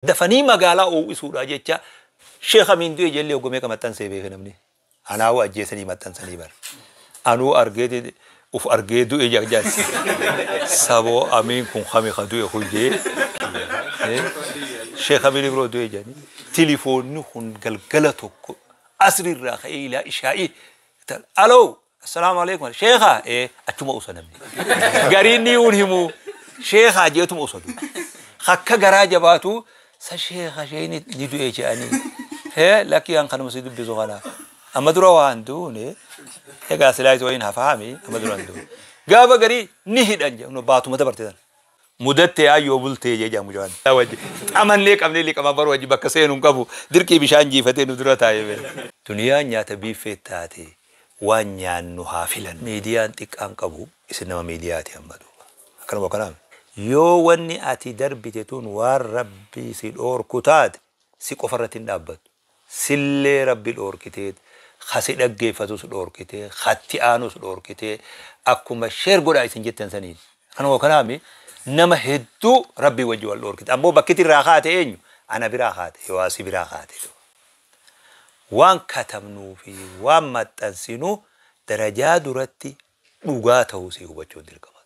Dafanii magaalaa oowwisuudha jecha Sheekh Amiin du'e jellee hoggomee ka maxxansee beeke namni. Anaawuu ajjeesanii maxxansanii bara. Anuu argee uf argee du'e jajjaas. Saboo Amiin kun kami ka du'e kun jee. Sheekh Amiin Ibroo du'e jedhanii. Tilifoonni kun galgala tokko asriirraa ka'ee ilaa ishaa'ii. Aloo assalaamu alaikum sheekhaa achuma usa namni. Gariin ni uun himu sheekhaa jeetuma usa du'e. Akka garaa jabaatu sa sheekha sheeni ni du'e jedhanii. Hee lakkii an kanuma si dubbisu kana. Amma dura waan duune egaa silaa isa wayiin hafaami amma dura hin duune. Gaafa garii ni hidhan jedhu baatuma dabarte sana. Mudattee ayyoo bultee jee jedhamu jawaan. Xamannee qabnee liqama baruu wajji bakka seenu hin qabu dirqii bishaan jiifatee nu dura taa'ee bee. Duniyaan nyaata biiffee taate waan nyaannu haa filan. Miidiyaan xiqqaan qabu isin nama miidiyaati amma duuba. Akkanuma kanaaf. Yoo wanni ati darbite tun waan rabbi si dhoorku taate si qofa irratti hin dhaabbattu. Sillee rabbi dhoorkitee, kasi dhaggeeffatus dhoorkitee, hatti aanus dhoorkitee, akkuma sheer godhaa isin jettan saniin. Kanuma kanaami nama hedduu rabbii wajji wal dhoorkite. Ammoo bakkiti irraa kaate eenyu? Ana biraa kaate, yoo si biraa kaate. Waan katabnuu fi waan maxxansinu darajaa duratti dhugaa ta'uu si hubachuun dirqama.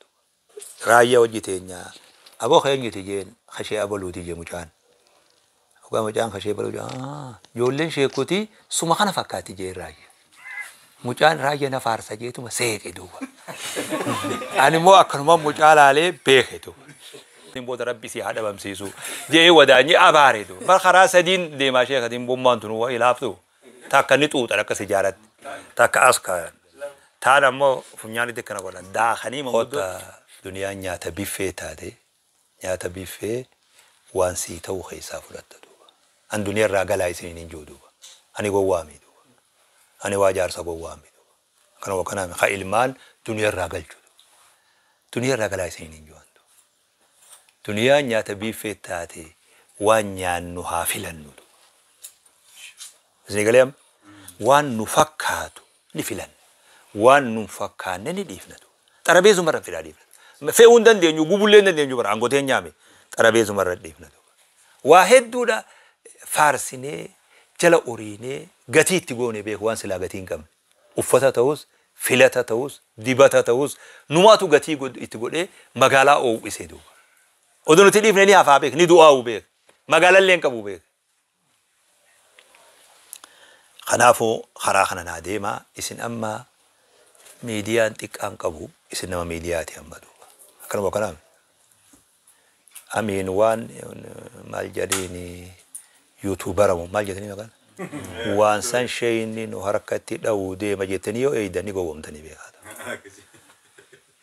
Raayyaa hojii teenyaa aboo keenyuti jeen kashee abaluuti jee mucaan. Dhugaa mucaan kashee abaluu jee ijoolleen sheekuti suma kana fakkaatti jeen raayyaa. Mucaan raayyaa na faarsa jeetuma seeqe duuba. Ani immoo akkanuma mucaa laalee beeke duuba. Booda rabbi si haa dhabamsiisu jee wadaanyi abaare duuba. Bar karaa sadiin deemaa sheekatiin bommaan tunu waa ilaaftu. Takka ni xuuxan akka sijaaratti. Takka as kaayan. Taan ammoo funyaanitti akkana godhan daakanii manguddoo. Duniyaan nyaata biffee taate nyaata biffee waan sii ta'u keessaa fudhatta duuba. An duniyaa irraa galaa isiniin hin jiru duuba. Ani gowwaami duuba. Ani waa jaarsa gowwaami duuba. Kanuma kanaan ka ilmaan duniyaa irraa galchu. Duniyaa irraa galaa isiniin hin jiru. Duniyaan nyaata biffee taate waan nyaannu haa filannu. Isin galee waan nu fakkaatu ni filanna. Waan nu fakkaanne ni dhiifna. Xarabeessuma irra fidaa dhiifna. Fe'uu hin dandeenyu, gubullee hin dandeenyu bara aangotee nyaame xarabeessuma irra dhiifna. Waa hedduudha faarsinee jala oriinee gatii itti goone beeku waan silaa gatii hin qabne. Uffata ta'us, filata ta'us, dibata ta'us numaatu gatii itti godhee magaalaa oowwisee duuba. Oduu nuti dhiifne ni hafaa beek, ni du'aa'u beek, magaalallee hin qabu beek. Kanaafuu karaa kana naa deemaa isin amma miidiyaan xiqqaan qabu isin nama miidiyaati amma duuba. Akkanuma kanaaf. Amiin waan maal jedhini yuutuubaramu maal jedhanii maqaan? Waan san sheeyinni nu harkatti dha'uu deema jettanii yoo eeydan ni gowwoomtanii beekaa.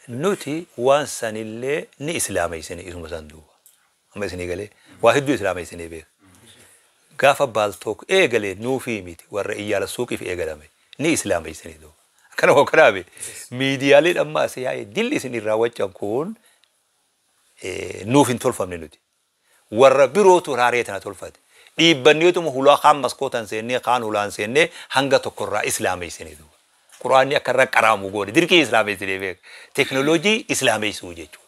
Nuti waan sanillee ni islaameessine isuma san duuba. Amma isinii galee waa hedduu islaameessinee beeka. Gaafa baaltook eegalee nuufii miti warra iyyaala suuqiif eegalame ni islaameessine duuba. Akkanuma kanaafi miidiyaaleen amma as yaa'e dilli isin irraa waccan kun nuuf hin tolfamne nuti. Warra birootu raaree tana tolfate. Dhiibbanneetuma hulaa kaan maskootan seennee kaan hulaan seennee hanga tokkorraa islaameessine duuba. Quraanni akka irra qaraamu goone dirqii islaameessinee beeka. Teknooloojii islaameessuu jechuudha.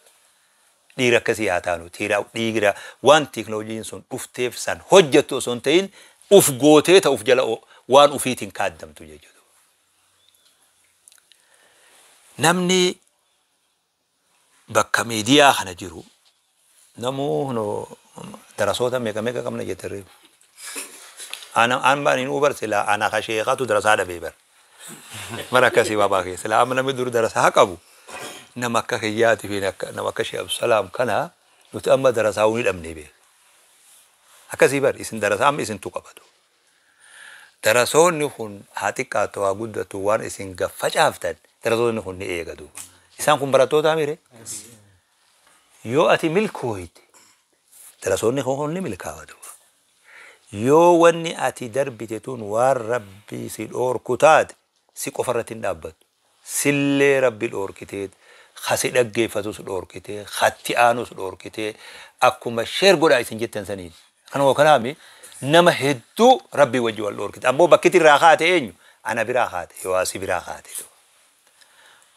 Dhiira akkasii haa taanu dhiira waan teknooloojiin sun dhufteef san hojjettu osoo hin ta'in uf gootee ta'uuf jala waan ufiitiin kaaddamtu jechuudha. Namni bakka miidiyaa kana jiru namuu darasoota meeqa meeqa qabna jette reefu. An baan hin ubar silaa ana ka sheekatu darasaa dhabee bara. Bara akkasii baabaa keessa silaa amma namni dur darasaa qabu nama akka kiyyaati fi nama akka Sheekh Abdusalaam kana nuti amma darasaa ni dhabnee beeka. Akkasii bar isin darasaa amma isintu qabatu. Darasoonni kun haa xiqqaatu haa guddatu waan isin gaffacaaftan darasoonni kun ni eegatu. Isaan kun barattoota mire? Yoo ati milkooyte darasoonni kun ni milkaa'atu. Yoo wanni ati darbite tun waan rabbi si dhoorku taate si qofa irratti hin dhaabbattu. Sillee rabbi dhoorkitee, kasi dhaggeeffatus dhoorkitee, hatti aanus dhoorkitee, akkuma sheer godhaa isin jettan saniin. Kanuma kanaami nama hedduu rabbii wajji wal dhoorkite. Ammoo bakkiti irraa kaate eenyu? Ana biraa kaate, yoo si biraa kaate.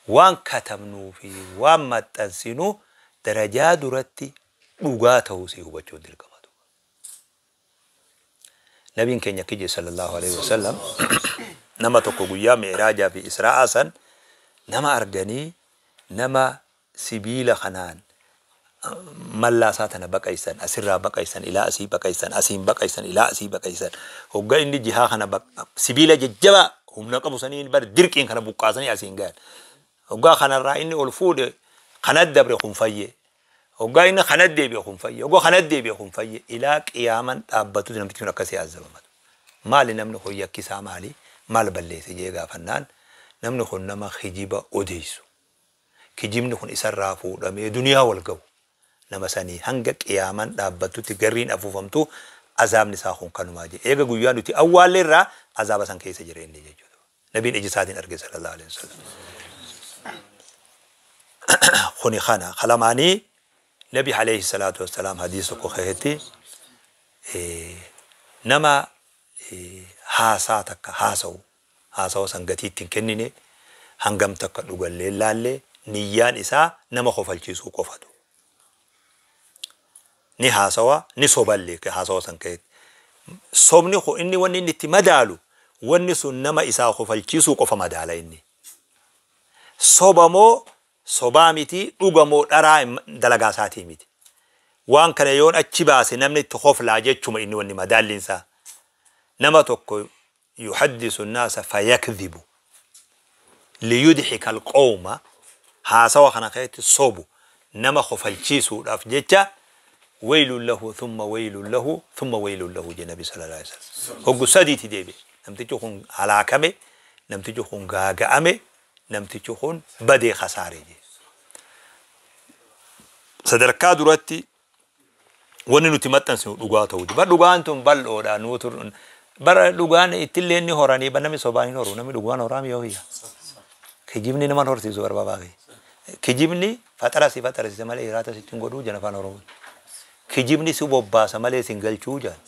Waan katabnuu fi waan maxxansinu darajaa duratti dhugaa ta'uu si hubachuun dirqama. Nabiin keenya kije sallallahu alaihi wasallam nama tokko guyyaa mi'raajaa fi israa'aa san nama arganii nama sibiila kanaan mallaa isaa tana baqaysan, asirraa baqaysan ilaa asii baqaysan, asiin baqaysan ilaa asii baqaysan. Hoggaa inni jihaa kana sibiila jajjabaa humna qabu saniin bar dirqiin kana buqqaasanii asiin gahan. Hoggaa kanarraa inni ol fuudhe kanat dabre kun fayye. Hoggaa inni kanat deebi'e kun fayye. Hoggaa kanat deebi'e kun fayye. Ilaa qiyaaman dhaabbatu namtichi kun akkasii azabamatu. Maali namni kun yakkisaa maali? Maal balleesse jee gaafannaan namni kun nama kijiba odeessu. Kijibni kun isarraa fuudhamee duniyaa wal ga'u. Nama sanii hanga qiyaaman dhaabbatutti garriin afuufamtu azaabni isaa kun kanumaa jee. Eega guyyaa nuti awwaalle irraa azaaba san keessa jira inni jechuudha. Nabiin ija isaatiin arge sallallahu alaihi wasallam. Kuni kana kalamaanii Nabi alayhi salaatu wassalaam hadiisa tokko keessatti nama haasaa takka haasa'u haasawa san gatii ittiin kennine hangam takka dhugallee laallee niyyaan isaa nama kofalchiisuu qofatu. Ni haasawa ni soballee haasawa san keessatti. Sobni kun inni wanni inni itti madaalu wanni sun nama isaa kofalchiisuu qofa madaala inni. Sobamoo sobaa miti dhugamoo dharaa dalagaa isaatii miti. Waan kana yoon achi baase namni itti koflaa jechuma inni wanni madaalliinsaa. Nama tokko yuhaddisu nnaasa fayakdhibu liyudhika alqawma haasawa kana keessatti sobu nama kofalchiisuudhaaf jecha waylun lahu thumma waylun lahu thumma waylun lahu jedhe Nabi sallallahu alaihi wasallam. Hoggu sadiiti deebi'e. Namtichi kun halaakame, namtichi kun gaaga'ame, namtichi kun badee khasaare jedhe. Sadarkaa duratti wanni nuti maxxansinu dhugaa ta'uu. Bar dhugaan tun bal'oodha nuutu bara dhugaan ittillee inni horanii bar namni sobaan hin horu namni dhugaan horaa yoo hiyya. Kijibni nama horsiisu barbaabaa kee. Kijibni faxara si faxarsiisa malee hiraata sitti hin godhuu jana afaan Oromoo. Kijibni si bobbaasa malee si hin galchuu jaan.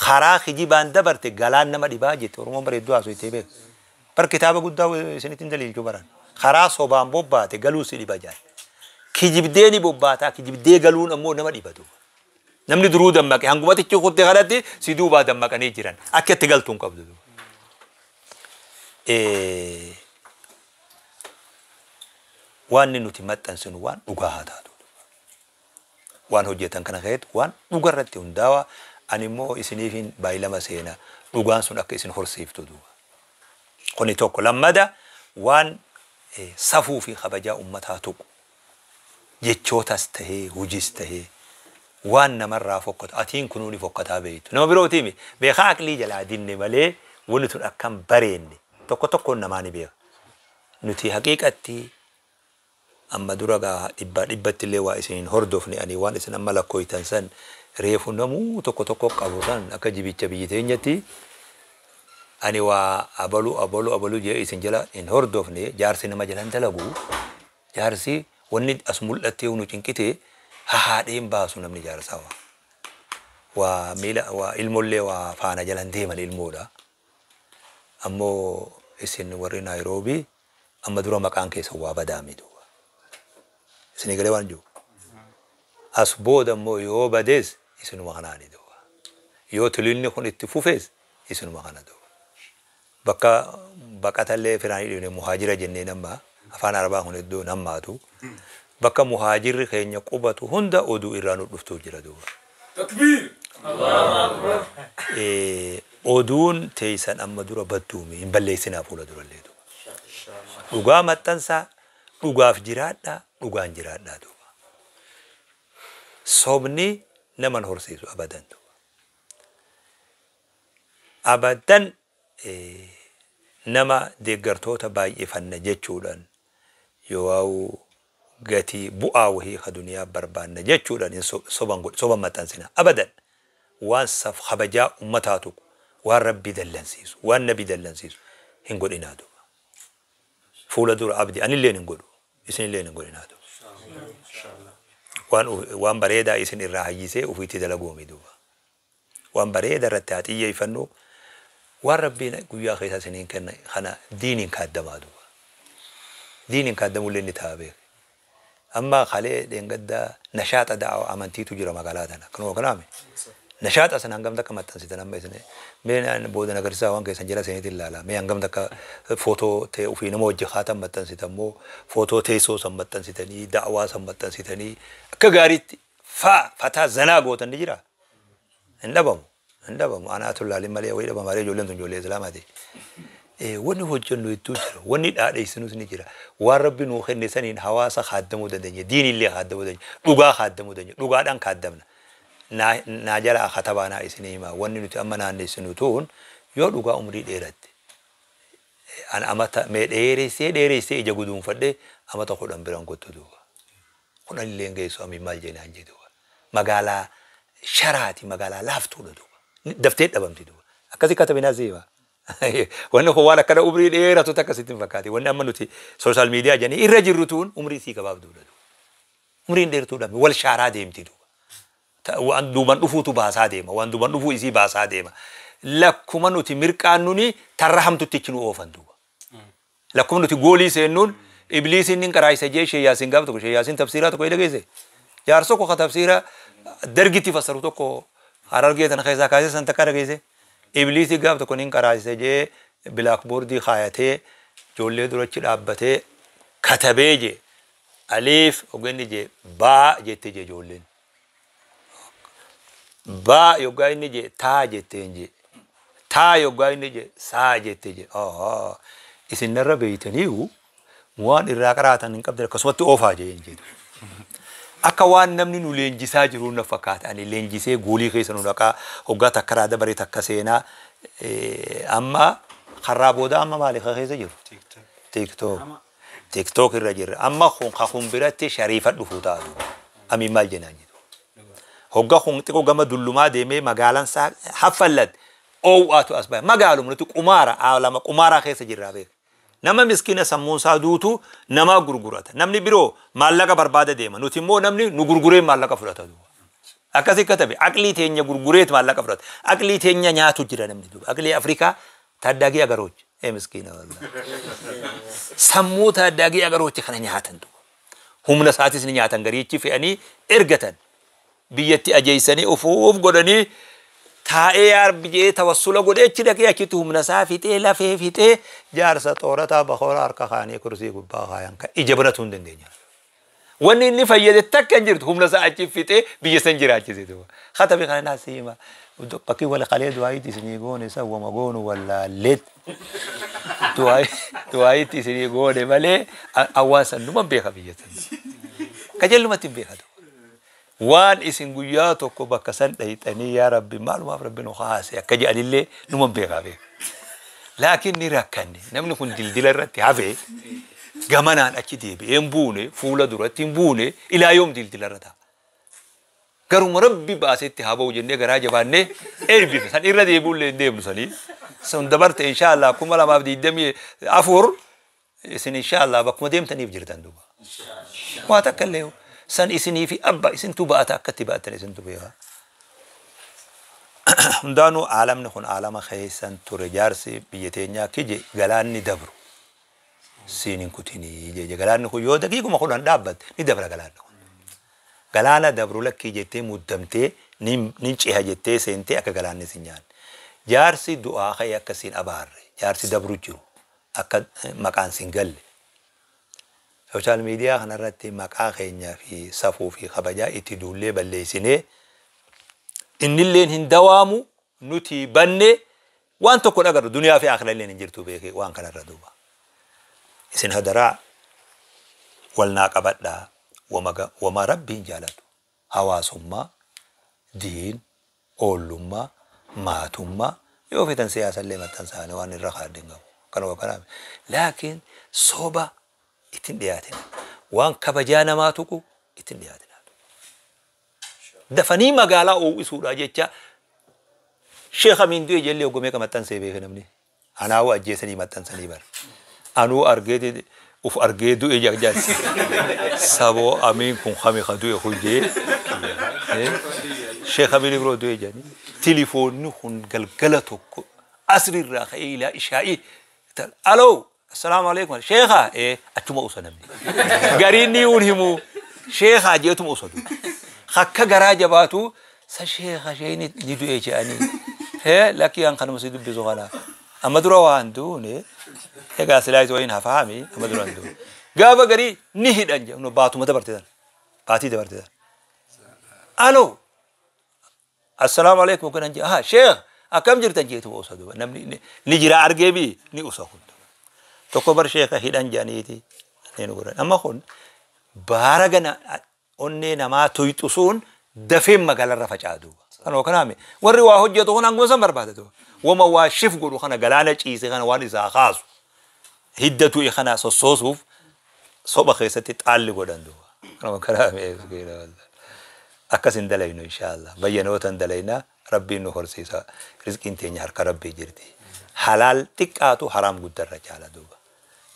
Karaa kijibaan dabarte galaan nama dhibaa jette Oromoon bareedduu haasoo itti beeku. Bar kitaaba guddaa isinitti hin daliilchuu baran. Karaa sobaan bobbaate galuu si dhiba jaan. Kijibdee ni bobbaataa kijibdee galuun ammoo nama dhibatu. Namni duruu dammaqe hangumatichi kutte kanatti si duubaa dammaqanii jiran akka itti galtuun qabdu. Waan nuti maxxansinu waan dhugaa haa taatu. Waan hojjetan kana keessatti waan dhugarratti hundaa'aa ani immoo isiniifin baay'ilama seena dhugaan sun akka isin horsiiftu duuba. Kuni tokko lammada waan safuu fi kabajaa uummataa tuqu jechootas tahee hujis tahee waan namarraa fokkatu atiin kunuu ni fokkataa beektu. Nama birootiimi beekaa aqlii jalaa dinne malee wanni tun akkam bareenne tokko tokkoon namaa ni beeka. Nuti haqiiqatti amma dura gaa dhibbaa dhibbatti illee waa isin hordofne ani waan isin amma lakkooytan san reefu namuu tokko tokko qabu san akka jibicha biyyi teenyatti ani waa abalu abalu abalu jee isin jala hin hordofne jaarsi nama jalan dalagu jaarsi wanni as mul'attee nu cinqite hahaadheen baasu namni jaarsaa waa. Waa miila waa ilmoollee waa faana jalan deeman ilmoodha. Ammoo isin warri Naayiroobii amma dura maqaan keessa waa badaame duuba. Isinii galee waan jiru. As booda immoo yoo badees isinuma kanaani duuba. Yoo tilinni kun itti fufees isinuma kana duuba. Bakka baqatallee firaanii dhiibne muhaajira jennee nama afaan arabaa kun iddoo nammaatu. Bakka muhaajirri keenya qubatu hunda oduu irraa nu dhuftuu jira duuba. Takbiir! Oduun teessan amma dura badduumi hin balleessinaa fuula durallee duuba. Dhugaa maxxansaa dhugaaf jiraadhaa dhugaan jiraadhaa duuba. Sobni naman horsiisu abadan duuba. Abadan nama deeggartoota baay'ifanna jechuudhaan yoo waa'u gatii bu'aa wahii ka duniyaa barbaanna jechuudhaan hin soban maxxansina abadan waan saf kabajaa ummataa tuqu waan rabbii dallansiisu waan nabii dallansiisu hin godhinaa duuba. Fuula dura abdi anilleen hin godhu isinilleen hin godhinaa duuba. Waan bareedaa isin irraa hayyisee ofiitti dalaguumi duuba. Waan bareedaa irratti haa xiyyeeffannu waan rabbiin guyyaa keessa isiniin kenna kana diiniin kaaddamaa duuba. Diiniin kaaddamullee ni ta'a beeka. Amma kalee dheengaddaa nashaaxa da'awa amantiitu jira magaalaa tana. Kanuma kanaame. Nashaaxa sana hangam takka maxxansitan amma isin mee booda agarsiisaa waan keessan jala seeniitiin ilaala. Mee hangam takka footoo ta'e ofii nama wajji haatan maxxansitan moo footoo teessoo san maxxansitanii da'awaa san maxxansitanii akka gaariitti fataa zanaa gootan ni jira. Hin dhabamu. Hin dhabamu. Anaatu ilaalin malee wayii dhabama malee ijoolleen tun ijoollee Islaamaati. Wanni hojjennu hedduu jira. Wanni dhaadheessinus ni jira. Waan Rabbi nuu kenne saniin hawaasa kaaddamuu dandeenya. Diinillee kaaddamuu dandeenya. Dhugaa kaaddamuu dandeenya. Dhugaadhaan kaaddamna. Naa jalaa katabaa naa isinii himaa. Wanni nuti amma naannessinu tuun yoo dhugaa umrii dheeratte. An amata mee dheeressee dheeressee ija guduunfadhee amata 10 biraan kottu duuba. 10 illee hin geessu amiin maal jeenaan jee duuba. Magaalaa sharaati magaalaa laaftuudha duuba. Daftee dhabamti duuba. Akkasii katabinaa si hima. Wanni kun waan akkana umrii dheeratu akkasitti hin fakkaate. Wanni amma nuti sooshaal miidiyaa jedhanii irra jirru tuun umrii sii gabaabduudha duuba. Umriin dheertuudha wal shaaraa deemti duuba. Waan duuban dhufuutu baasaa deema. Waan duuban dhufuu isii baasaa deema. Lakkuma nuti mirqaannuni tarra hamtutti ichi nu oofan duuba. Lakkuma nuti goolii seennuun ibliisiin inni karaa isa jee ishee yaasiin gaaf tokko ishee yaasiin tafsiiraa tokko dhageesse. Jaarsa tokko ka tafsiira dargitti fassaru tokko Harargee tana keessaa kaasee san takka dhageesse. Ibliisii gaaf tokko inni karaa isa jee bilaakboordii kaayatee ijoollee durachi dhaabbatee katabee jee aliif ogenni jee baa jettee jee ijoolleen. Baa yoggaa inni jee taa jetteen jee. Taa yoggaa inni jee saa jettee jee. Isin narra beeytaniiyu waan irraa qaraatan hin qabdan akkasumatti oofaa jee hin jedhu. Akka waan namni nu leenjisaa jiru na fakkaata. Ani leenjisee goolii keessa nu dhaqaa hoggaa takka raa dabaree takka seenaa amma karraa booda amma maali ka keessa jiru? TikTok. TikTok irra jirra. Amma kun kun biratti shariifa dhufuu taatu. Amiin maal jennaan jedhu. Hoggaa kun xiqqoo gama dullumaa deemee magaalaan isaa haffallat oowwaatu as bahe. Magaaluma nuti qumaara lama qumaaraa keessa jirraa beeka. Nama miskiina sammuun isaa duutu nama gurgurata. Namni biroo maallaqa barbaada deema. Nuti immoo namni nu gurguree maallaqa fudhata duuba. Akkasii katabe aqlii teenya gurgureet maallaqa fudhata. Aqlii teenya nyaatu jira namni duuba. Aqlii Afrikaa taaddaagii agaroochi. Miskiina wallah. Sammuu taaddaagii agaroochi kana nyaatan duuba. Humna isaatis ni nyaatan gariichi fe'anii ergatan. Biyyatti ajeessanii ofuuf godhanii taa'ee yaarbi jee tawassula godhee achi dhaqee achitti humna isaa fixee lafee fixee jaarsa xoorataa bakoora harka kaanii kursii gubbaa kaayan kan ija banatu hin dandeenya. Wanni inni fayyade takka hin jirtu humna isaa achi fixee biyya san jiraachise duuba. Katabi kana naa si hima. Bakki wal qalee du'aayitti isinii goone isa wama goonu wallaalleet. Du'aayitti isinii goone malee hawaasan numa beeka biyya san. Qajeelumatti hin beeka. Waan isin guyyaa tokko bakka san dhayixanii yaa Rabbi maalumaaf Rabbi nu haase akka jedhanillee numa beekaa beeka. Laakiin ni rakkanne namni kun dildila irratti hafee gamanaan achi deebi'ee hin buune fuula duratti hin buune ilaa yoom dildila irra ta'a. Garuma Rabbi baasetti haa ba'u jennee garaa jabaannee eebbife san irra deebi'ullee hin deemnu sanii. Sun dabarte inshaallah 2024 isin inshaallah bakkuma deemtaniif jirtan duuba. Waa takka illee san isinii fi abba isintu ba'ata akkatti ba'atan isintu beeka. Hundaanuu aalamni kun aalama keessan ture jaarsi biyya teenyaa kije galaanni dabru. Siin hin kutinii jeje galaanni kun yoo daqiiquma 10 dhaabbatte ni dabra galaanni kun. Galaana dabru lakkii jettee muddamtee ni ceha jettee seentee akka galaanni sin nyaanne. Jaarsi du'aa ka'ee akka siin abaarre jaarsi dabru jiru akka maqaan sin galle. Sooshaal miidiyaa kanarratti maqaa keenyaa fi safuu fi kabajaa itti duullee balleessinee innilleen hin dawaamu nuti banne waan tokko dhagarru duniyaa fi akhiraa hin jirtu beekee waan kanarra duuba. Isin hadaraa wal naa qabadhaa wama rabbiin jaalatu hawaasummaa, diin, oollummaa, maatummaa yoo fetan siyaasallee maxxansaanii waan irra kaadden qabu. Kanuma kanaaf. Laakiin soba ittiin dhiyaatina. Waan kabajaa namaa tuqu ittiin dhiyaatina. Dafanii magaalaa oowwisuudha jecha Sheekh Amiin du'e jallee hoggomee ka maxxansee beeke namni. Anaawuu ajjeesanii maxxansanii bara. Anuu argee uf argee du'e jaarsi. Saboo Amiin kun kami ka du'e kun jee. Sheekh Amiin biroo du'e jedhanii. Tilifoonni kun galgala tokko asriirraa ka'ee ilaa ishaa'ii. Aloo assalaamu alaikum sheekha achuma usa namni. Gariin ni uun himu sheekha jeetuma usatu. Akka garaa jabaatu Sa sheekha sheeni ni du'e jedhanii. Hee lakkii an kanuma si dubbisu kana. Amma dura waan duune egaa silaa isa wayiin hafaami amma dura hin duune. Gaafa garii ni hidhan jedhu baatuma dabarte sana. Baatii dabarte sana. Aloo assalaamu alaikum kanan jedha haa sheekh akkam jirtan jeetu usa duuba namni ni jira argee bi ni usa kun. Tokko bar sheekha hidhan jedhaniiti. Ni nu godhan. Amma kun baara gana onnee namaa tuyxusuun dafeen magaalarra facaa duuba. Kanoo kanaame warri waa hojjetu kun hanguma san barbaada duuba. Wama waa shif godhu kana galaana ciise kana waan isaa kaasu hidda tu'e kana sossoosuuf soba keessatti xaalli godhan duuba. Kanoo kanaame akkas hin dalaynu inshaallah. Bayyanoota hin dalayna rabbiin nu horsiisa. Rizqiin teenya harka rabbii jirti. Halaal xiqqaatu haraam guddarra caala duuba.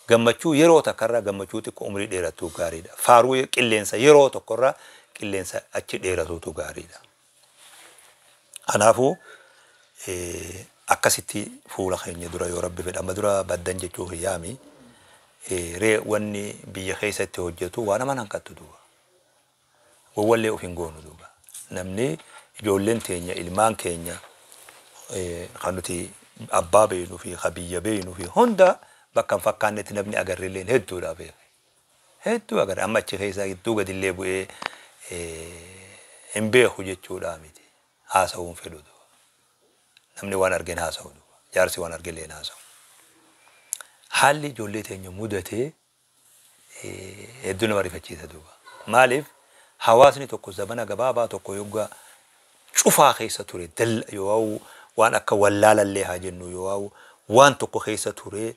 Gammachuu yeroo takkarraa gammachuu xiqqoo umrii dheerattuu gaariidha. Faaruu qilleensa yeroo tokkorraa qilleensa achi dheeratuutu gaariidha. Kanaafuu akkasitti fuula keenya dura yoo rabbi fedha amma dura baddan jechuu hiyyaami ree wanni biyya keessatti hojjetu waan nama hanqattu duuba. Wawwallee of hin goonu duuba. Namni ijoolleen teenya ilmaan keenya kan nuti abbaa beeknuu fi kan biyya beeknuu fi hunda bakka hin fakkaannetti namni agarreelleen hedduudha beeka. Hedduu agarre amma achi keessaa gidduu gadillee bu'ee hin beeku jechuudha miti. Haasa'uun fedhu duuba. Namni waan argeen haasa'u duuba. Jaarsi waan argelleen haasa'u. Haalli ijoollee teenya mudatee hedduu nama rifachiisa duuba. Maaliif hawaasni tokko zabana gabaabaa tokko yoggaa cufaa keessa ture dalla yoo waan akka wallaalallee haa jennu yoo waan tokko keessa ture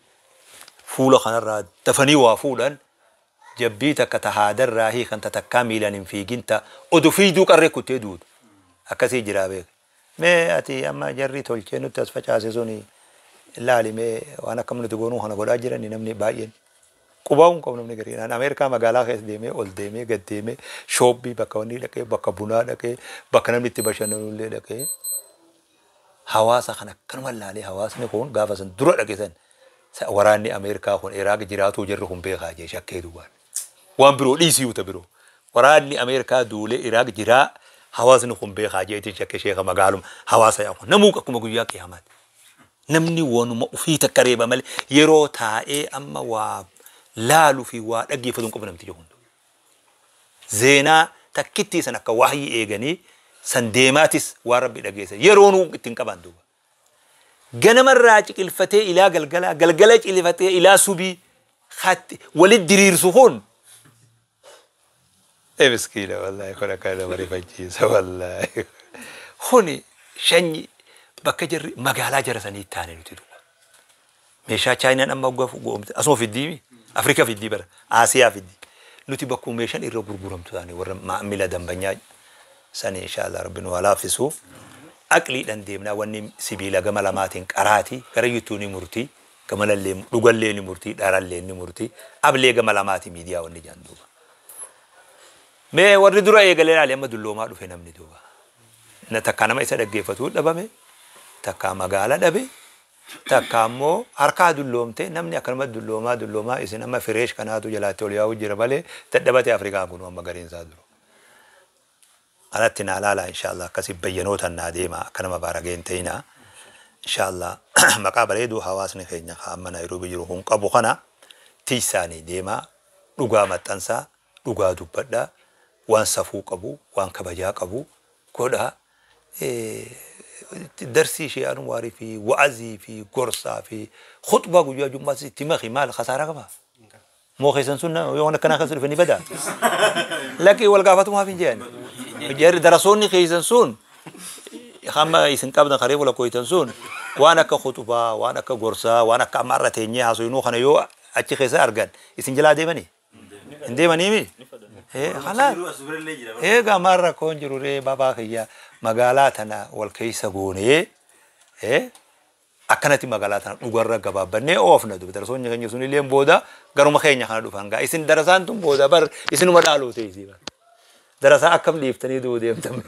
fuula kanarraa dafanii waa fuudhan jabbii takka tahaadarraa hiikan takkaa miilaan hin fiigin ta odu fiiduu qarree kuttee duutu. Akkasii jiraa beeka. Mee ati amma jarri tolchee nutti as facaase suni laali mee waan akkam nuti goonuu kana godhaa jirani namni baay'een. Qubaa hin qabu namni gariin. An Ameerikaa magaalaa keessa deemee ol deemee gad deemee shoobbii bakka wanni dhaqee bakka bunaa dhaqee bakka namni itti bashannanullee dhaqee hawaasa kana akkanuma laalee hawaasni kun gaafa san dura dhaqe san waraanni Ameerikaa kun Iraaq jiraatuu jarri kun beekaa jee shakkee duwwaan. Waan biroo dhiisii ta biroo. Waraanni Ameerikaa duulee Iraaq jiraa hawaasni kun beekaa jeetiin shakkee sheeka magaaluma hawaasa yaa kun namuu akkuma guyyaa qiyaamaati. Namni waanuma ofii takka reeba malee yeroo taa'ee amma waa laaluu fi waa dhaggeeffatu hin qabu namtichi kun. Zeenaa takkittii san akka wahyii eeganii san deemaatis waan rabbi dhageessa yeroo nuu ittiin qaban duuba. Ganamarraa ciqilfatee ilaa galgalaa galgala ciqilfatee ilaa subii walit diriirsu kun. Miskiina wallaahi kun akka nama rifachiisa wallaahi. Kuni shanyi bakka jarri magaalaa jara sanii taane nuti duuba. Meeshaa Chaayinaan amma waggaa goomte asuma fiddii Afrikaa fiddii bara Asiyaa fiddii. Nuti bakkuma meeshaan irra gurguramtu taane warra maamila dambanyaa sani inshaallah rabbi nu haa laaffisu. Aqliidhaan deemnaa wanni sibiila gama lamaatiin qaraati gara yuutuu ni murtii gama lallee dhugallee ni murtii dharallee ni murtii ablee gama lamaati miidiyaa wanni jaan duuba. Mee warri dura eegalee ilaali amma dulloomaa dhufe namni duuba. Na takka nama isa dhaggeeffatu dhabame takka magaala dhabe takka ammoo harkaa dulloomte namni akkanuma dulloomaa dulloomaa isin amma fireesh kanaatu jalaatti ol yaa'u jira malee dadhabate Afrikaan kun amma gariin isaa duru. Alatti naa laala inshaallah akkasii bayyanootaan naa deema akka nama baarageen ta'ina. Inshaallah maqaa bareeduu hawaasni keenya amma Naayiroobii jiru kun qabu kana tiisaanii deema dhugaa maxxansaa dhugaa dubbadhaa waan safuu qabu waan kabajaa qabu godhaa. Darsii ishee anwaarii fi wa'azii fi gorsaa fi khutbaa guyyaa jummaas itti maqi maal khasaaraa qaba. Moo keessan sun yoo akkanaa keessa dhufe ni badaa. Lakkii wal gaafatumaaf hin jedhan. Jarri darasoonni keessan sun hamma isin qabdan karee wal kooyitan sun waan akka khutbaa waan akka gorsaa waan akka amma irra teenyee haasofnuu kana yoo achi keessa argan isin jalaa deemanii. Hin deemanii mi? Kalaas. Egaa maal rakkoon jiru ree babaa kiyya magaalaa tana wal keessa goonee akkanatti magaalaa tana dhugarra gabaabbannee oofna duuba darasoonni keenya sun illee booda garuma keenya kana dhufan gaa isin darasaan tun booda bar isinuma dhaaluu teessii bar. Darasaa akkam dhiiftanii du'u deemtan.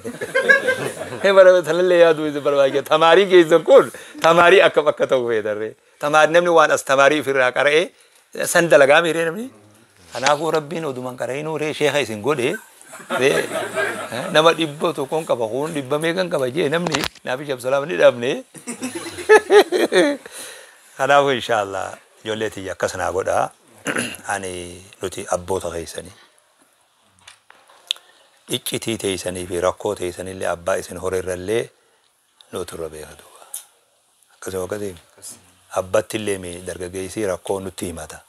Bara sanallee yaaduu isin barbaachisa. Tamaarii keessan kun tamaarii akkam akka ta'u feetarree. Tamaarii namni waan as tamaarii ofirraa qara'ee san dalagaa miiree namni. Kanaafuu rabbiin odumaan qara'inuu ree sheeka isin godhe Nama 100 qaba kun 100 meeqan qaba jee namni naafi Shamsalaam ni dhabne. Kanaafuu inshaallah ijoollee tiyya akkas naa godhaa. Ani nuti abboota keessanii. Iccitii teessanii fi rakkoo teessanillee abbaa isin horeerrallee nuti irra beeka duuba. Akkasuma akkasii abbatti illee dargaggeessii rakkoo nutti himata.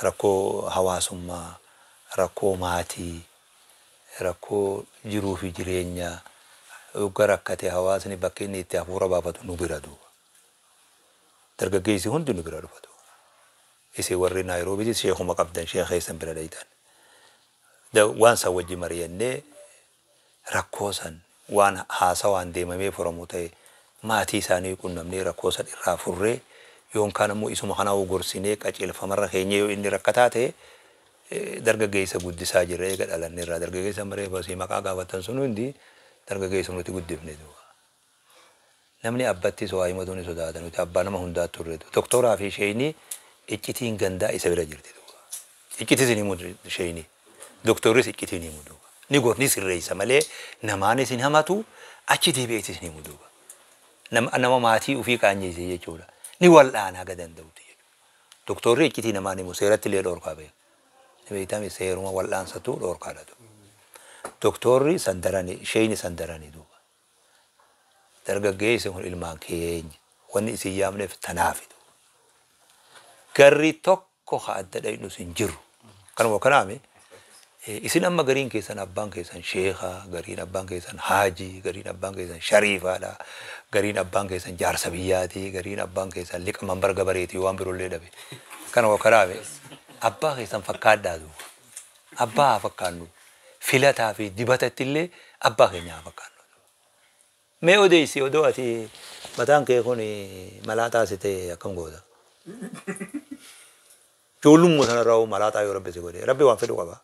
Rakkoo hawaasummaa, rakkoo maatii, rakkoo jiruu fi jireenyaa yogga rakkate hawaasni bakki inni itti hafuura baafatu nu bira duuba. Dargaggeessi hundi nu bira dhufa duuba. Isin warri Naayiroobiitis sheekuma qabdan sheeka keessan bira dhayitan. Waan san wajji mari'annee rakkoo san waan haasawaan deemamee furamu ta'e maatii isaanii qunnamnee rakkoo san irraa furree yookaan immoo isuma kanaa gorsinee qajeelfamarra keenya yoo inni rakkataa ta'e dargaggeessa guddisaa jirra eega dhalanne irraa dargaggeessa maree basii maqaa gaafatan sun hundi dargaggeessa nuti guddifne duuba. Namni abbattis waa himatu ni sodaata nuti abbaa nama hundaa turre doktoraa fi isheenii iccitiin gandaa isa bira jirti duuba. Iccitis ni himu isheenii. Doktorris iccitiin himu duuba. Ni gorni sirreessa malee namaanis hin hamatu achi deebi'eetis ni himu duuba. Nama maatii ofii qaanyeesse jechuudha. Ni wal'aana haga danda'utti jechuudha. Doktorri iccitii namaan himu seeratti illee dhorkaa beeka. Beektami seeruma wal'aansatu dhorkaadha duuba. Doktorri sandarani isheenii sandarani duuba. Dargaggeessi kun ilmaan keenya wanni isin yaamneef tanaafi duuba. Garri tokko haa adda dhayinus hin jiru. Kanuma kanaami isin amma gariin keessan abbaan keessan sheekaa, gariin abbaan keessan haajii, gariin abbaan keessan shariifaadha, gariin abbaan keessan jaarsa biyyaati, gariin abbaan keessan liqa mambar gabareetii waan biroollee dhabe. Kanuma kanaami abbaa keessan fakkaadhaa duuba. Abbaa haa fakkaannu. Filataa fi dibatatti illee abbaa keenya haa fakkaannu. Mee odeessi odoo ati mataan kee kun malaataa si ta'e akkam goota? Ijoollummaa sanarraa malaataa yoo rabbi si godhe rabbi waan fedhu qaba.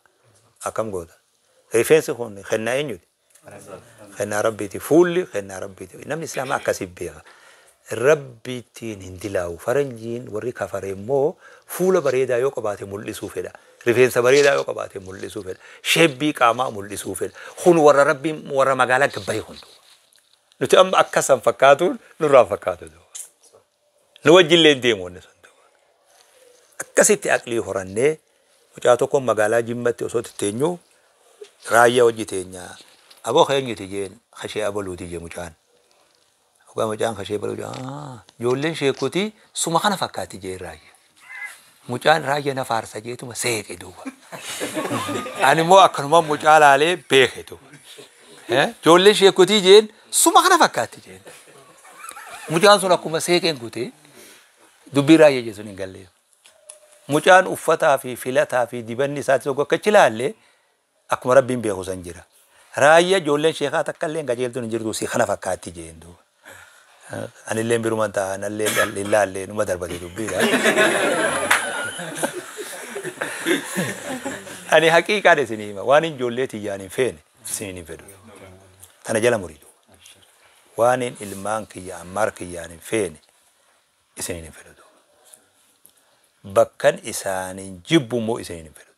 Akkam goota? Rifeensi kun kennaa eenyuti? Kennaa rabbiiti. Fuulli kennaa rabbiiti. Namni islaamaa akkasii beeka. Rabbiittiin hin dilaawu. Faranjiin warri kafare immoo fuula bareedaa yoo qabaate mul'isuu fedha. Rifeensa bareedaa yoo qabaate mul'isuu fedha. Sheebbii qaamaa mul'isuu fedha. Kun warra rabbiin warra magaalaa gabbaye kun. Nuti amma akkasan fakkaatuun nurraa fakkaatu. Nu wajjillee hin deemu wanni sun. Akkasitti aqlii horannee mucaa tokko magaalaa Jimmatti osoo teenyu raayyaa hojii teenya. Aboo keenyuti jeen kashee abaluuti jee mucaan. Dhugaa mucaan kashee abaluu jee ijoolleen sheekuti suma kana fakkaatti jee raayyaa. Mucaan raayyaa na faarsa jeetuma seeqe duuba. Ani immoo akkanuma mucaa laalee beeke duuba. Ijoolleen sheekutii jeen suma kana fakkaatti jeen. Mucaan sun akkuma seeqeen kutee dubbii raayyaa jee sun hin galleef. Mucaan uffataa fi filataa fi dibanni isaati tokko akka ilaalle akkuma rabbiin beeku san jira. Raayyaa ijoolleen sheekaa takka illee qajeeltuun hin jirtu si kana fakkaatti jeen duuba. Anillee birumaan ta'a anallee ilaallee numa darbate dubbiidha. Ani haqiiqaan isinii hima waan ijoollee tiyyaan hin feene isiniin hin fedhu. Tana jala muriidu. Waan ilmaan kiyya ammaar kiyyaan hin feene isiniin hin fedhu. Bakkan isaaniin jibbu immoo isiniin hin fedhu.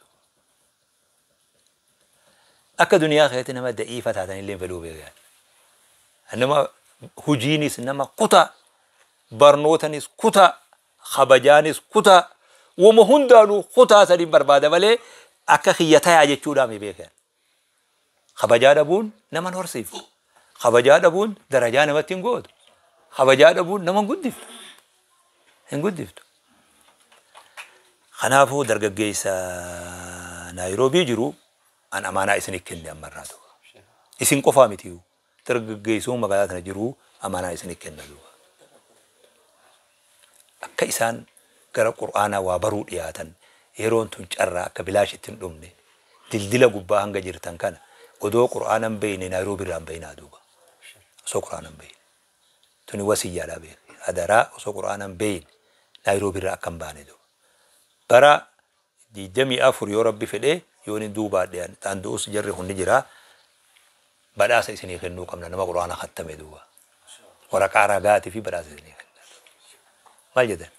Akka duniyaa keessatti nama da'iifa taatan illee hin fedhuu beekan. Nama hojiinis nama kutaa, barnootanis kutaa, kabajaanis kutaa, wama hundaanuu kutaa sadiin barbaada malee akka kiyya tayaa jechuudhaan beekan. Kabajaa dhabuun nama hin horsiiftu. Kabajaa dhabuun darajaa namatti hin gootu. Kabajaa dhabuun nama hin guddiftu. Hin guddiftu. Kanaafuu dargaggeessa Naayiroobii jiru an amaanaa isinii kenne ammarraa duuba. Isin qofaa miti dargaggeessuu magaalaa tana jiru amaanaa isinii kenna duuba. Akka isaan gara Qur'aanaa waa baruu dhiyaatan yeroon tun carraa akka bilaashitti hin dhumne dildila gubbaa hanga jirtan kana odoo Qur'aana hin beekne Naayiroobii irraa hin bahinaa duuba. Osoo Qur'aana hin beekne. Tuni wasiyyaadhaa beekne. Adaraa osoo Qur'aana hin beekne Naayiroobii irraa akka hin baane duuba. Bara 24 yoo rabbi fedhee yoo inni duubaadhe ta'an du'us jarri hundi jira badhaasa isinii kennuu qabna nama Qur'aana khattame duuba. Waraqaa ragaatii fi badhaasa isinii kenna. Maal jedhan?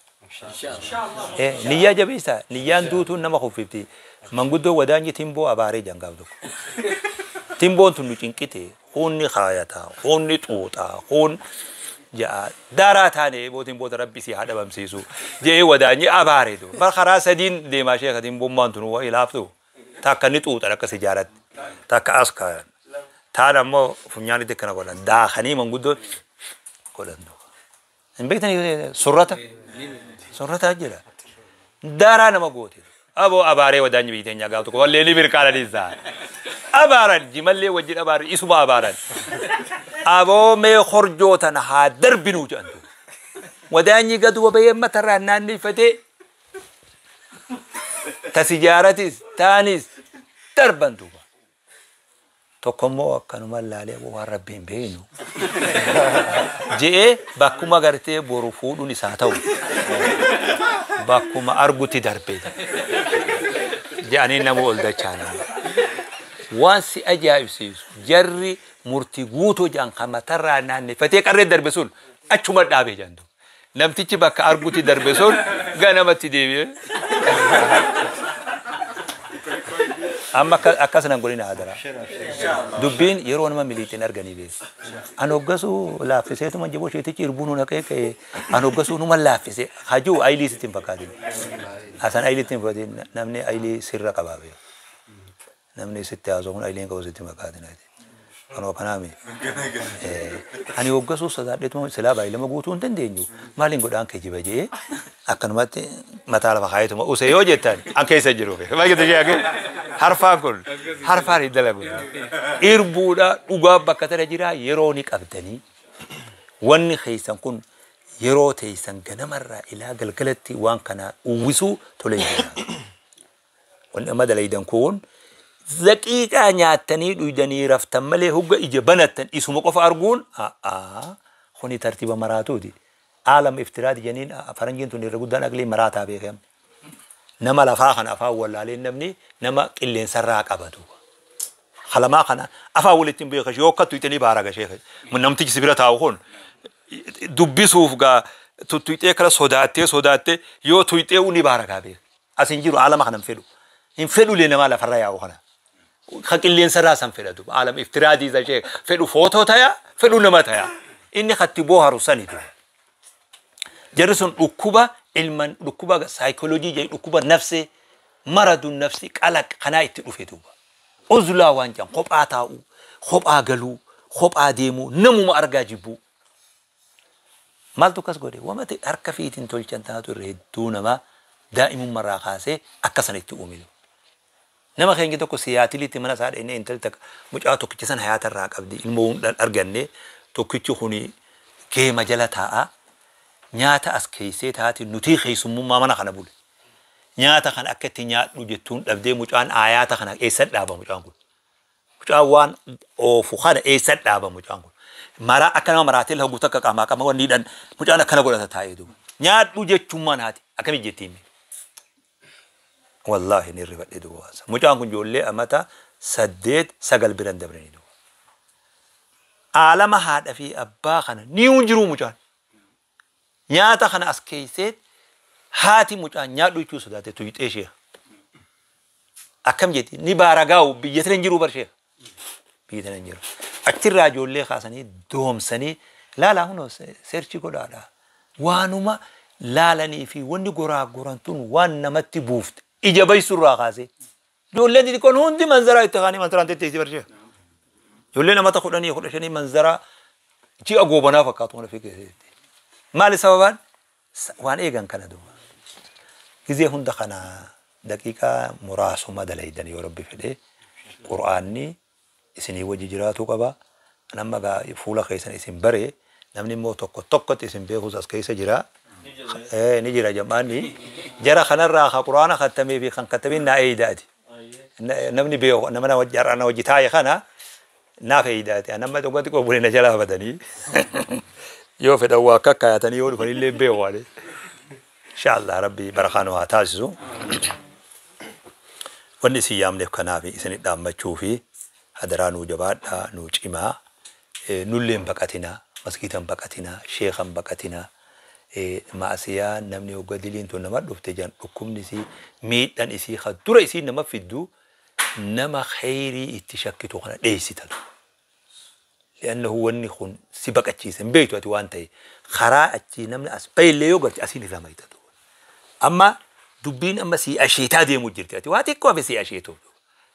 Niyyaa jabeessaa niyyaan duutuun nama kuffifti. Manguddoo wadaanyi timboo abaaree jangaaf tokko. Timboon tun nu cinqite huunni kaayataa huunni xuuxaa huun ja'a daaraa taane bootiin boota rabbi si haa dhabamsiisu je'ee wadaanyi abaaree du. Bar karaa sadiin deemaa sheeka timbummaan tun waa ilaaftu. Takka ni xuuxan akka sijaaratti takka as kaayan. Taan ammoo funyaanitti akkana godhan daakanii manguddoo godhan. Hin beektanii surrata? Surrataa jira. Daaraa nama goote. Aboo abaaree wadaanyi biyya teenyaa gaaf tokko wallee ni mirqaananiisa. Abaaran jimallee wajjin abaaran isuma abaaran. Aboo mee horjoo tana haa darbinuu jedhantu. Wadaanyi gad bahee matarraa naannifatee ta sijaaratis taanis darban duuba. Tokkommoo akkanuma laalee waan rabbiin beeknu. Je'ee bakkuma gartee boru fuudhuun isaa ta'u. Bakkuma argutti darbee. Je'anii nama ol dachaa nama. Waan si ajaa'ibsiisu jarri murtii guutuu jedhan kan matarraa naannifatee qarree darbe sun achuma dhaabee jedhantu. Namtichi bakka argutti darbe sun ganamatti deebi'ee. Amma akkas nan godhina hadaraa. Dubbiin yeroo nama miliixin arganii beeku. An hoggasuu laaffiseetuma jiboo isheetichi irbuu nu naqee ka'ee an hoggasuu numa laaffise hajuu ayilii sitti hin fakkaatin. Asan ayilii sitti hin fakkaatin namni ayilii sirra qabaa beeku. Namni sitti haasa'u kun ayiliin qabu sitti hin fakkaatin. Kanoo kanaami. Ani hoggasuu sodaadheetuma silaa baay'ilama guutuu hin dandeenyu. Maaliin godhaan kee jiba jee akkanumatti mataa lafa kaayetuma usee yoo jettan an keessa jiru. Maal jette ishee harfaan kun harfaan hin dalagu. Irbuudha dhugaa bakka tana jira yeroo ni qabdanii wanni keessan kun yeroo teessan ganamarraa ilaa galgalatti waan kana uwwisuu tolee jira. Wanni amma dalaydan kun daqiiqaa nyaatanii dhuydanii raftan malee hogga ija banattan isuma qofa arguun kuni tartiiba maraatuuti. Aalam iftiraati jeniin faranjiin tun irra guddaan aqlii maraataa beekam. Nama lafaa kana afaan wallaalee namni nama qilleensarraa qabatu. Halamaa kana afaan walitti hin beekas yoo akkattu itanii baara gashee. Namtichi si bira taa'u kun dubbisuuf gaa tuttuyxee kala sodaattee sodaattee yoo tuyxee ni baara gaa beeka. As hin jiru aalama kana hin fedhu. Hin fedhu lee namaa lafarra yaa'u kana. Ka qilleensarraa san fedhatu. Aalam iftiraadii isa ishee fedhu footoo tayaa fedhu nama tayaa. Inni katti booharu sani ture. Jarri sun dhukkuba ilman dhukkuba saayikooloojii jedhu dhukkuba nafsee maradu nafsi qalaq kanaa itti dhufe duuba. Uzlaa waan jedhan kophaa taa'uu, kophaa galuu, kophaa deemuu, namuma argaa jibbuu. Maaltu akkas godhe? Wamati harka fiitiin tolchan taatu irra hedduu namaa daa'imummarraa kaasee akka sana itti uumitu. Nama keenya tokko siyaatiliitti mana isaa dhaqnee intalli takka mucaa tokkicha sana hayaatarraa qabdi ilmoo hin arganne tokkichi kuni geema jala taa'aa nyaata as keessee taati nutii keessummummaa mana kana bule. Nyaata kana akka itti nyaadhu jettuun dhabdee mucaan aayaata kana eessa dhaaba mucaan kun. Mucaan waan oofu kana eessa dhaaba mucaan kun. Maraa akka nama maraatee lafa guutuu akka qaamaa qama wanni hidhan mucaan akkana godhata taa'ee duuba. Nyaadhu jechummaan haati akkamitti jettiin. Wallaahi ni rifadhe duuba. Mucaan kun ijoollee amata 8 9 biran dabranii duuba. Aalama haadha fi abbaa kana ni jiru mucaan. Nyaata kana as keessee haati mucaan nyaadhu jechuu sodaate tuyxee ishee. Akkam jetti ni baaragaa'u biyya tana hin jiru barshee. Biyya tana hin jiru. Achirraa ijoollee kaasanii doomsanii laalaa hunoo seerchi godhaadha. Waanuma laalanii fi wanni goraa goran tun waan namatti buufte ija baysurraa kaasee. Ijoolleen xixiqqoon hundi manzaraa itti kaanii manzaraan tetteessi barshee. Ijoolleen amata 10 15 manzaraa ji'a goobanaa fakkaatu mana fi keessatti. Maali sababaan? Waan eegan kana duuba. Gizee hunda kana daqiiqaa muraasuma dalaydan yoo rabbi fedhe Qur'aanni isinii wajji jiraatu qaba. Nama gaa fuula keessan isin bare namni immoo tokko tokkotti isin beekus as keessa jira. Ni jira jamaanni. Jara kanarraa ka Qur'aana kattamee fi kan kattamin naa eeydaati. Namni beeku nama na wajji taa'e kana naaf eeydaati. Nama tokkotti qobbolee na jalaa badanii. Yoo fedhan waa akka kaayatanii yoo dhufanillee beeku waale. Inshallah rabbi barakaan haa taasisu. Wanni isin yaamneef kanaaf isin dhaammachuu fi hadaraa nuu jabaadhaa nuu cimaa nullee hin baqatinaa maskiita hin baqatinaa sheeka hin baqatinaa Maasiyaan namni hogga diliin tun nama dhufte jedhan dhukkubni isii miidhaan isii ka dura isii nama fiddu nama khayrii itti shakkitu kana dheessita. Li'annahu wanni kun si baqachiisa hin beektu ati waan ta'e karaa achii namni as bahillee yoo garte asiin irraa mayta. Amma dubbiin amma si asheetaa deemu jirti ati waa xiqqoo hafe si asheetuuf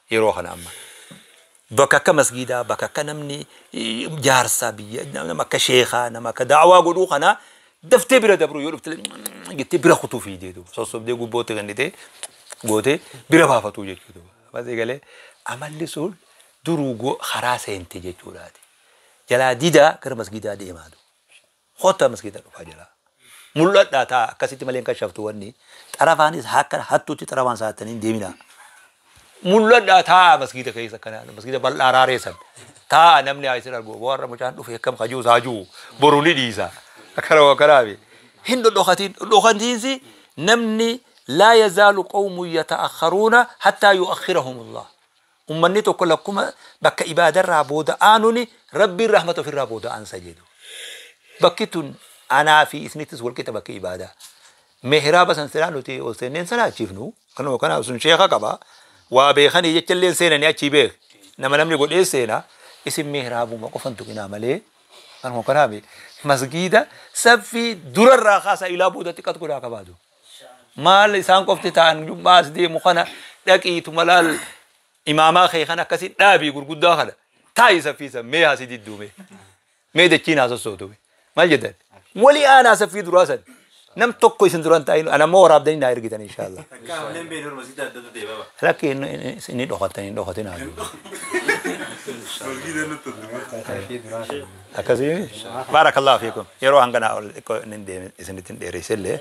yeroo kana amma. Bakka akka masgiidaa bakka akka namni jaarsaa biyya nama akka sheekaa nama akka daawaa godhuu kana daftee bira dabru yoo dhufte jettee bira kutuu fiidee duuba sossobdee gubbootti kennitee gootee bira baafatuu jechuudha. Masii galee amalli sun duruu karaa seente jechuudhaati. Jalaa didaa gara masgiidaa deemaa duuba. Kottaa masgiida dhufaa jalaa. Mul'adhaa ta'a akkasitti malee hin kashaftu wanni xarafaanis akka hattuutti xarafaan saattanii hin deeminaa. Mul'adhaa ta'a masgiida keessa kana masgiida bal'aa raareessan ta'a namni haa isin argu warra mucaan dhufe akkam kajuu saajuu boru ni dhiisa. Akkana kanaafi hin dhodhokatiin dhodhokatiinsi namni laa yazaalu qawmun yata'akharuuna hattaa yu'akhirahum Allah. Ummanni tokko lakkuma bakka ibaadarraa booda aanuni rabbiin rahmata ofirraa booda aansa jedhu. Bakki tun anaa fi isinittis walqixa bakki ibaadaa. Mihraaba san silaa nuti ol seenneen salaachiifnu kanuma kanaaf sun sheeka qaba. Waa beekanii jecha illee seenanii achii beek. Nama namni godhee seena isin mihraabuma qofan tuqinaa malee kanuma kanaaf masgiida saffii durarraa kaasaa ilaa boodatti qad godhaa qabaatu. Maal isaan qofti ta'an jummaas deemu kana dhaqiitu malaal imaamaa kee kana akkasii dhaabii gurguddaa kana taa'i saffiisa mee haasii didduume mee dachiin haa sossootume maal jedhan walii aanaa saffii duraa san nam tokko isin duran taa'in ana ammoo waraabdanii naa ergitan inshaallah. Lakki inni dhokatan hin dhokatin haa jiru. Akkasii baarakallahu fiikum yeroo hanganaa ol xiqqoo inni deeme isinitti hin dheeressellee.